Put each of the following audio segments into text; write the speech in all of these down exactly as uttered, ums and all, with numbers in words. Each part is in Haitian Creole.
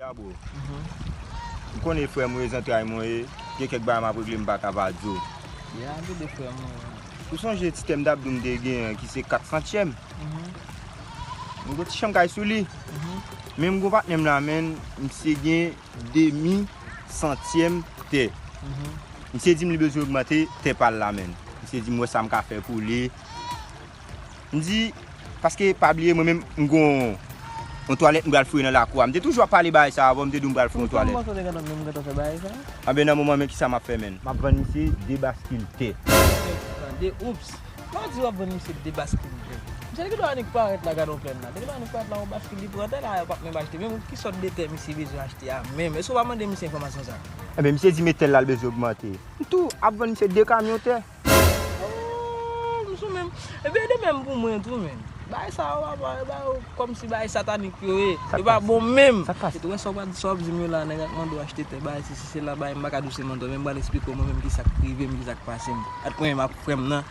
Bro, ou konnen frè m, ou e zantray mwen ye, gen kèk bagay m ap regle, m pa ka pa di w. Ya, de de frè m. Ou sonje ti tè m t ap di w m te genyen an ki se kat santyèm? M gon ti chanm kay sou li. Men m gon patnè m la, menn, misye gen demi santyèm tè. Misye di m li bezwen ogmante tè pa l la, menn. Misye di m wè sa m ka fè pou li. M di, paske pa bliye, mwen menm, m gon yon twalèt m pral foure nan lakou a. M te toujou ap pale bagay sa avan, m te di w m pral foure yon twalèt. Kòman sa w te gentan menm gentan fè bagay sa? Anben, nan moman, men kisa m ap fè, menn? M ap vann misye de baskil tè. Tande, oups. Kòman w di w ap vann misye de baskil tè? Misye te gentan annik parèt la, gade yon plèn la. Te gentan annik parèt la, yon baskil li pran tè la, yo p ap menm achte. Menm ki sòt de tè misye bezwen achte a menm? Èske w pa mande misye enfòmasyon sa? Enben, misye di men tè l la l bezwen ogmante. M tou ap vann misye de kamyon tè. Oh, m sou menm. Ebyen, de menm pou mwen tou, menn. Bagay sa yo, papa, yo ba yo kòmsi bagay satanik yo ye. Yo pa bon menm. Sa k pase? Ou wè sa w pa, sa w ap di m yo la, nèg ap mande w achte tè, bagay sesi, sela, bagay, m pa ka di w se mantò, men m pral eksplike w mwen menm kisa k rive m, kisa k pase m. Ant mwen menm ak frè m nan,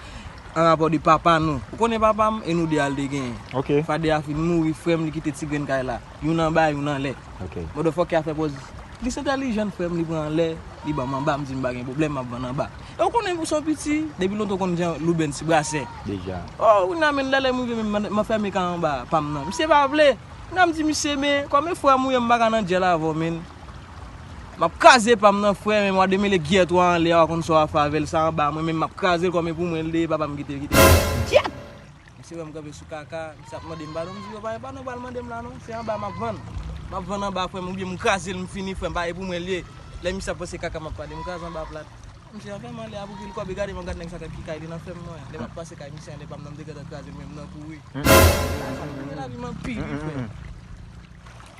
an rapò de papa nou. Ou konnen papa m, e nou de a l te genyen. Ok. Fadè a fin mouri, frè m, li kite ti grenn kay la. Youn anba, youn anlè. Ok. Motherfucker a fè pòz. Li se entèlijan, frè m, li pran anlè, li ban m anba, m di m pa gen pwoblèm, m ap vann anba. E w konnen pou son piti, depi lontan w konn jan Louben ti brasè. Deja. Oh, kounye a menm lè, lè m rive menm, m, m fèmen kay anba pa m nan. Misye pa vle. Kounye a m di misye, men, kòm e frè m ou ye, m pa ka nan djèl avè w, menn. M ap kraze pa m nan, frè, men w a demele gyèt ou a anlè a, w a konn sa w a fè avè l, sa anba mwen, men m ap kraze l kòm e pou mwen l te ye, papa m kite, kite. Gyèt! Misye wè m kanpe sou kaka, misye ap mande m padon, m di yo pa, e pa nan bal mande m la non, se anba m ap vann. M ap vann anba frè m, oubyen m kraze l, m fini frè m, pa e pou mwen l ye. Lè misye ap panse kaka m ap pale, m kraze anba plat. Misye anfèm anlè a pou pil kòb, e gade m ap gad nèg sa ki kay li nan fè m mwen. Lè m ap pase kay misye, anlè pa m nan m te gentan kraze l, men m nan kouri. Sa fè lavi m anpil wi frè.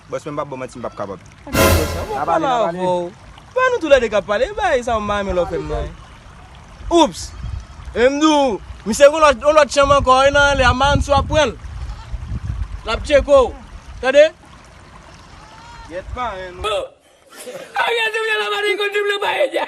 Bòs, men m p ap ba w manti, m p ap kapab. Anpil bòs, sa bon pale avè w. Pa nou toulède k ap pale, e bagay sa yo m pa renmen lè w fè m nan. Oups! E m di w, misye gon lòt, yon lòt chanm ankò, e nan anlè a, Mansou ap pran l. L ap tcheke w. Tande? Gyèt pa, hein, nou. Ariel te vle la mari konn triple pa e dja.